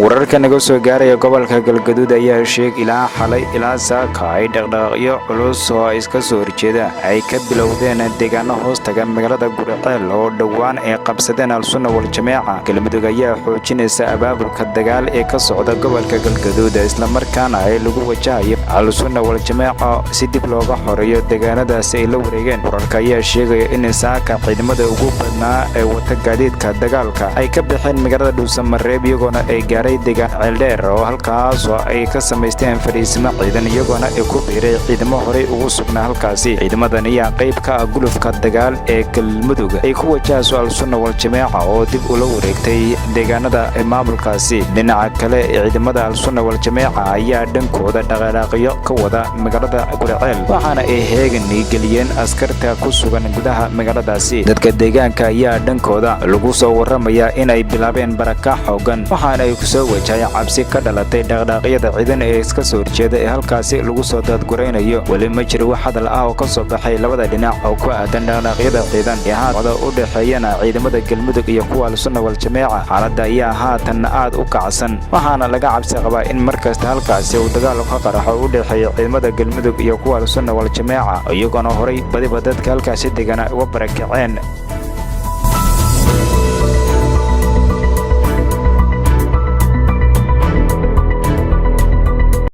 Wararka naga soo gaaraya gobolka Galgaduud ayaa sheeg ilaa xalay ilaa saaka ay dhaqdhaqaaqyo culus oo iska soo horjeeda ay ka bilowdeen deegaano hoos taga magaalada Guriceel oo dhowaan ay qabsadeen Al-Sunna Wal-Jameeca. Galmudug ayaa xoojinaysa abaabulka dagaal ee ka socda gobolka Galgaduud, islamarkaana ay lagu wajahayo Al-Sunna Wal-Jameeca si dib looga xoreeyo deegaanadaasi ay la wareegeen. Wararka ayaa sheegaya in saaka ciidamada ugu badnaa ee wata gaadiidka dagaalka ay ka baxeen magaalada Dhuusamareeb, iyagoona ay gaaray deegaan Ceeldheer oo halkaas oo ay ka samaysteen fadhiisimo ciidan, iyagoona ay ku biiray ciidamo horey ugu sugnaa halkaasi. Ciidamadan ayaa qayb ka ah gulufka dagaal ee Galmudug ay ku wajahayso Al-Sunna Wal-Jameeca oo dib ula wareegtay deegaanada maamulkaasi. Dhinaca kale, ciidamada Al-Sunna Wal-Jameeca ayaa dhankooda dhaqaaqyo ka wada magaalada Guriceel, waxaana ay heegan geliyeen askarta ku sugan gudaha magaaladaasi. Dadka deegaanka ayaa dhankooda lagu soo warramayaa inay bilaabeen barakac xoogan, waxaana ay kusoo wajahay cabsi ka dhalatay dhaqdhaaqyada ciidan ee iska soo horjeeda ee halkaasi lagu soo daadguraynayo. Weli ma jiro wax hadal ah oo ka soo baxay labada dhinac oo ku aadan dhaqdhaaqyada ciidan ee haada u dhexeeyana ciidamada Galmudug iyo kuwa Al-Sunna Wal-Jameeca. Xaaladda ayaa haatan aad u kacsan, waxaana laga cabsi qabaa in markasta halkaasi uu dagaal ka qaraxo u dhexeeya ciidamada Galmudug iyo kuwa Al-Sunna Wal-Jameeca, iyagoona horay badiba dadka halkaasi degana uga barakaceen.